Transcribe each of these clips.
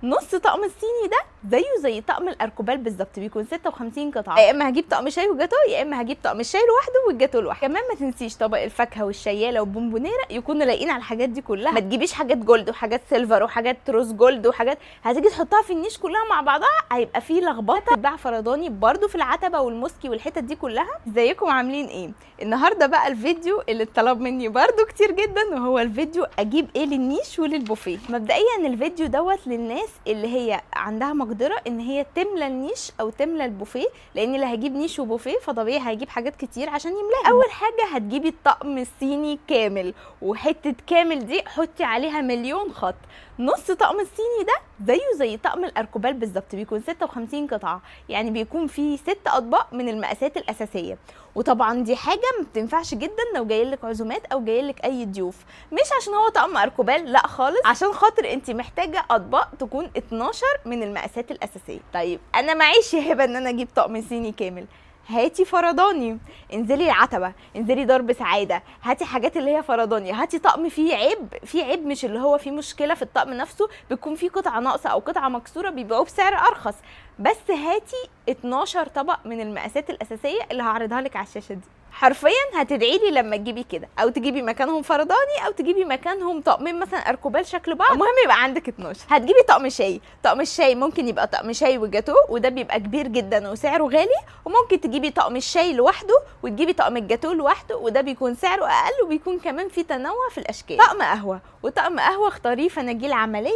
نص طقم الصيني ده زيه زي طقم الاركوبال بالظبط، بيكون 56 قطعه. يا اما هجيب طقم شاي وجاتو، يا اما هجيب طقم الشاي لوحده والجاتو لوحده. كمان ما تنسيش طبق الفاكهة والشياله والبونبونيره يكونوا لايقين على الحاجات دي كلها. ما تجيبيش حاجات gold وحاجات silver وحاجات rose gold وحاجات هتيجي تحطها في النيش كلها مع بعضها، هيبقى فيه لخبطة. بتتباع فرداني برده في العتبة والموسكي والحتت دي كلها. ازيكم عاملين ايه النهارده؟ بقى الفيديو اللي اتطلب مني برده كتير جدا، وهو الفيديو اجيب ايه للنيش وللبوفيه. مبدئيا الفيديو دوت للناس اللي هي عندها مقدره ان هي تملى النيش او تملى البوفيه، لان اللي هيجيب نيش وبوفيه فطبيعي هيجيب حاجات كتير عشان يملاها. اول حاجة هتجيبي الطقم الصيني كامل، وحتة كامل دي حطي عليها مليون خط. نص طقم الصيني ده زيه زي طقم الاركوبال بالظبط، بيكون 56 قطعه، يعني بيكون فيه 6 اطباق من المقاسات الاساسية. وطبعا دي حاجة ما بتنفعش جدا لو جايلك عزومات او جايلك اي ضيوف، مش عشان هو طقم اركوبال، لا خالص، عشان خاطر انت محتاجه اطباق تكون 12 من المقاسات الاساسية. طيب انا معيش يا هبه ان انا اجيب طقم صيني كامل، هاتي فرداني، انزلي العتبة، انزلي درب سعادة، هاتي حاجات اللي هي فرداني، هاتي طقم فيه عيب، فيه عيب مش اللي هو فيه مشكلة في الطقم نفسه، بيكون فيه قطعه ناقصه او قطعه مكسورة، بيبيعوه بسعر ارخص. بس هاتي 12 طبق من المقاسات الاساسية اللي هعرضها لك على الشاشة دي. حرفيا هتدعي لي لما تجيبي كده، او تجيبي مكانهم فرداني، او تجيبي مكانهم طقمين مثلا اركوبال شكل بعض، المهم يبقى عندك 12. هتجيبي طقم شاي، طقم الشاي ممكن يبقى طقم شاي وجاتو، وده بيبقى كبير جدا وسعره غالي، وممكن تجيبي طقم الشاي لوحده وتجيبي طقم الجاتو لوحده، وده بيكون سعره اقل وبيكون كمان في تنوع في الاشكال. طقم قهوة، وطقم قهوة اختاريه فناجيل عملية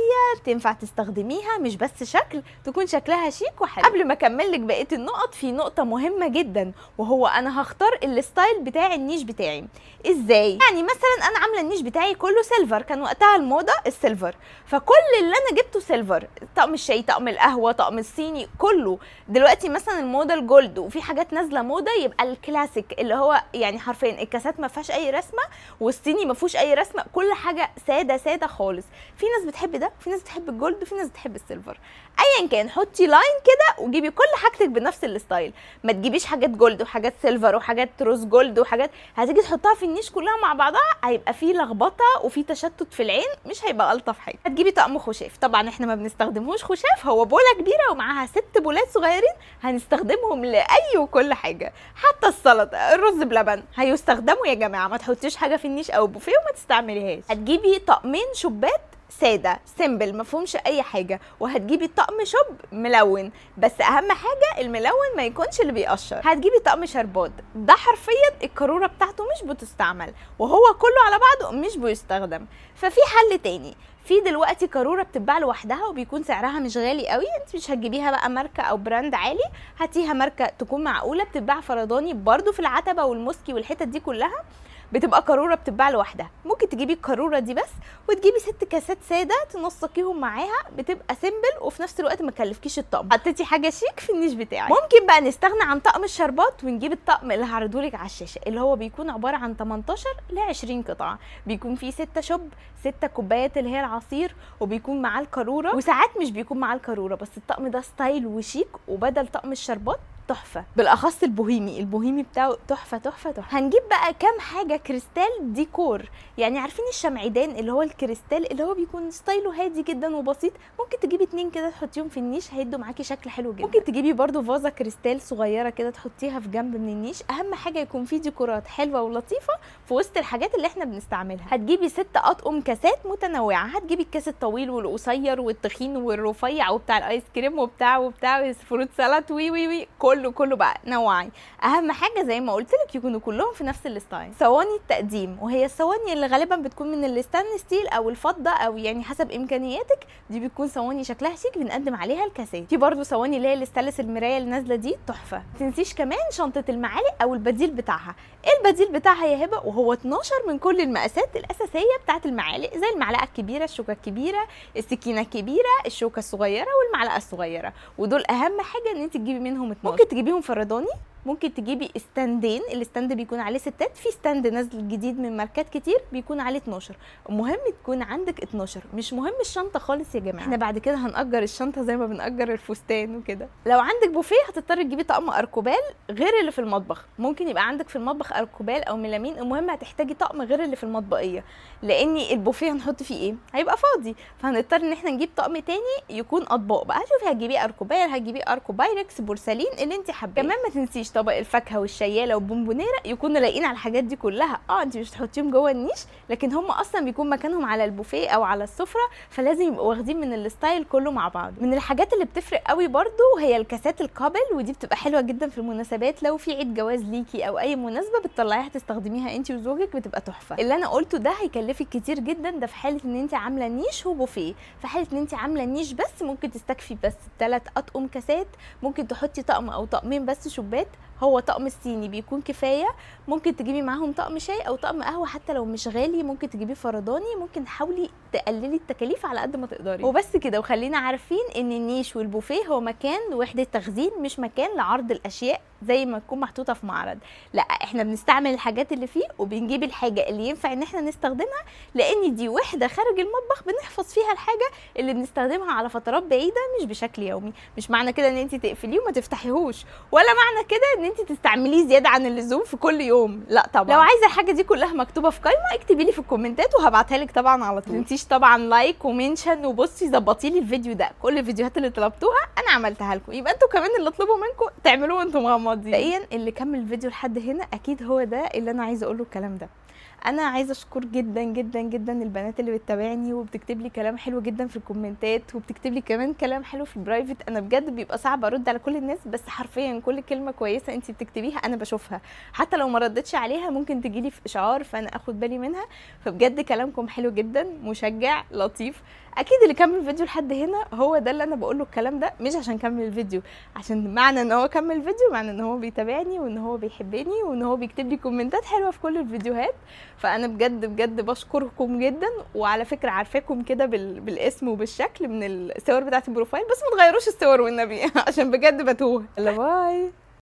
تنفع تستخدميها، مش بس شكل، تكون شكلها شيك وحلو. قبل ما اكمل لك بقية النقط، في نقطة مهمة جدا، وهو انا هختار ال style بتاع النيش بتاعي ازاي. يعني مثلا انا عامله النيش بتاعي كله silver، كان وقتها الموضة ال silver، فكل اللي انا جبته silver، طقم الشاي، طقم القهوة، طقم الصيني، كله. دلوقتي مثلا الموضة ال gold، وفي حاجات نازله موضة يبقى الكلاسيك، اللي هو يعني حرفيا الكاسات ما فيهاش اي رسمه، والصيني ما فيهوش اي رسمه، كل حاجة ساده ساده خالص. في ناس بتحب ده، في ناس بتحب ال gold، وفي ناس بتحب ال silver. ايا كان حطي line كده وجيبي كل حاجتك بنفس ال style، ما تجيبيش حاجات gold وحاجات silver وحاجات rose gold وحاجات هتيجي تحطها في النيش كلها مع بعضها، هيبقى في لخبطة وفي تشتت في العين، مش هيبقى الطف حاجة. هتجيبي طقم خشاف، طبعا احنا ما بنستخدمهوش خشاف، هو بوله كبيرة ومعاها 6 بولات صغيرين هنستخدمهم لاي وكل حاجة، حتى السلطة، الرز بلبن هيستخدموا يا جماعة، ما تحطيش حاجة في النيش او البوفيه وما تستعمليهاش. هتجيبي طقمين شوبات ساده simple ما فيهمش اي حاجة، وهتجيبي طقم شوب ملون، بس اهم حاجة الملون ما يكونش اللي بيقشر. هتجيبي طقم شربات، ده حرفيا القاروره بتاعته مش بتستعمل، وهو كله على بعضه مش بيستخدم، ففي حل تاني. في دلوقتي قارورة بتتباع لوحدها وبيكون سعرها مش غالي قوي، انت مش هتجيبيها بقى ماركة او brand عالي، هاتيها ماركة تكون معقولة، بتتباع فرداني برده في العتبة والموسكي والحتت دي كلها، بتبقى قارورة بتتباع لوحدها. ممكن تجيبي القاروره دي بس وتجيبي 6 كاسات ساده تنسقيهم معاها، بتبقى simple وفي نفس الوقت ما تكلفكيش الطقم، حطيتي حاجة شيك في النيش بتاعك. ممكن بقى نستغنى عن طقم الشربات ونجيب الطقم اللي هعرضهولك على الشاشة، اللي هو بيكون عبارة عن 18 ل 20 قطعه، بيكون فيه 6 شوب، 6 كوبايات اللي هي العصير، وبيكون معاه القاروره، وساعات مش بيكون معاه القاروره، بس الطقم ده style وشيك، وبدل طقم الشربات تحفة، بالاخص البوهيمي، البوهيمي بتاعه تحفة تحفة تحفة. هنجيب بقى كام حاجة كريستال ديكور، يعني عارفين الشمعدان اللي هو الكريستال اللي هو بيكون style ه هادي جدا وبسيط، ممكن تجيبي 2 كده تحطيهم في النيش هيدوا معاكي شكل حلو جدا. ممكن تجيبي برده فازة كريستال صغيرة كده تحطيها في جنب من النيش، اهم حاجة يكون في ديكورات حلوة ولطيفة في وسط الحاجات اللي احنا بنستعملها. هتجيبي 6 اطقم كاسات متنوعة، هتجيبي الكاس الطويل والقصير والتخين والرفيع وبتاع الايس كريم وبتاع وبتاع fruit سلطة وي وي وي، كله بقى نوعي. اهم حاجة زي ما قلت لك يكونوا كلهم في نفس ال style. صواني التقديم، وهي الصواني اللي غالبا بتكون من ال stainless steel او الفضة او يعني حسب امكانياتك، دي بتكون صواني شكلها شيك بنقدم عليها الكاسات. في برده صواني اللي هي الستانلس المراية اللي نازله دي تحفة. ما تنسيش كمان شنطه المعالق او البديل بتاعها. ايه البديل بتاعها يا هبه؟ وهو 12 من كل المقاسات الاساسية بتاعه المعالق، زي المعلقة الكبيرة، الشوكة الكبيرة، السكينة الكبيرة، الشوكة الصغيرة، والمعلقه الصغيرة، ودول اهم حاجة ان انت تجيبي منهم 12. ممكن تجيبيهم فرداني ممكن تجيبي ستاندين، ال stand بيكون عليه ستات، في stand نازل جديد من ماركات كتير بيكون عليه 12. المهم تكون عندك 12، مش مهم الشنطة خالص يا جماعة. احنا بعد كده هنأجر الشنطة زي ما بنأجر الفستان وكده. لو عندك بوفيه هتضطري تجيبي طقم اركوبال غير اللي في المطبخ، ممكن يبقى عندك في المطبخ اركوبال او ميلامين، المهم هتحتاجي طقم غير اللي في المطبقيه، لان البوفيه هنحط فيه ايه؟ هيبقى فاضي، فهنضطر ان احنا نجيب طقم تاني يكون اطباق بقى. شوفي هتجيبيه اركوبال، هتجيبيه اركوبايركس، بورسلين، اللي انت حباه. كمان ما تنسيش طبق الفاكهة والشياله والبونبونيره يكونوا لايقين على الحاجات دي كلها. انت مش تحطيهم جوه النيش، لكن هم اصلا بيكون مكانهم على البوفيه او على السفرة، فلازم يبقوا واخدين من ال style كله مع بعض. من الحاجات اللي بتفرق قوي برده هي الكاسات ال couple، ودي بتبقى حلوة جدا في المناسبات، لو في عيد جواز ليكي او اي مناسبة بتطلعيها تستخدميها انت وزوجك، بتبقى تحفة. اللي انا قلته ده هيكلفك كتير جدا، ده في حاله ان انت عامله نيش وبوفيه. في حاله ان انت عامله نيش بس ممكن تستكفي بس ب3 اطقم كاسات، ممكن تحطي طقم او طقمين بس شوبات، هو طقم الصيني بيكون كفاية. ممكن تجيبي معاهم طقم شاي او طقم قهوة حتى لو مش غالي، ممكن تجيبيه فرداني، ممكن تحاولي تقللي التكاليف على قد ما تقدري. وبس كده. وخلينا عارفين ان النيش والبوفيه هو مكان وحده تخزين، مش مكان لعرض الاشياء زي ما تكون محطوطة في معرض، لا احنا بنستعمل الحاجات اللي فيه وبنجيب الحاجة اللي ينفع ان احنا نستخدمها، لان دي وحده خارج المطبخ بنحفظ فيها الحاجة اللي بنستخدمها على فترات بعيدة مش بشكل يومي. مش معنى كده ان انت تقفليه وما تفتحيهوش، ولا معنى كده ان انت تستعمليه زيادة عن اللزوم في كل يوم، لا طبعا. لو عايزه الحاجة دي كلها مكتوبة في قائمة اكتبي لي في الكومنتات وهبعتها لك طبعا على طول. ما تنسيش طبعا like و mention، وبصي ظبطي لي الفيديو ده، كل الفيديوهات اللي طلبتوها انا عملتها لكم، يبقى انتوا كمان اللي اطلبوا منكم تعملوه وانتم مغمضين. مبدئيا اللي كمل الفيديو لحد هنا اكيد هو ده اللي انا عايزه اقوله الكلام ده. انا عايزه اشكر جدا جدا جدا البنات اللي بتتابعني وبتكتب لي كلام حلو جدا في الكومنتات، وبتكتب لي كمان كلام حلو في ال private. انا بجد بيبقى صعب ارد على كل الناس، بس حرفيا كل كلمة كويسة انت بتكتبيها انا بشوفها، حتى لو ما ردتش عليها ممكن تجيلي في اشعار فانا اخد بالي منها. فبجد كلامكم حلو جدا، مشجع، لطيف. اكيد اللي كمل الفيديو لحد هنا هو ده اللي انا بقوله الكلام ده، مش عشان كمل الفيديو، عشان معنى ان هو كمل الفيديو معنى ان هو بيتابعني وان هو بيحبني وان هو بيكتب لي كومنتات حلوة في كل الفيديوهات. فانا بجد بجد بشكركم جدا. وعلى فكرة عارفاكم كده بالاسم وبالشكل من الصور بتاعه ال profile، بس ما تغيروش الصور والنبي عشان بجد بتوه. يلا bye.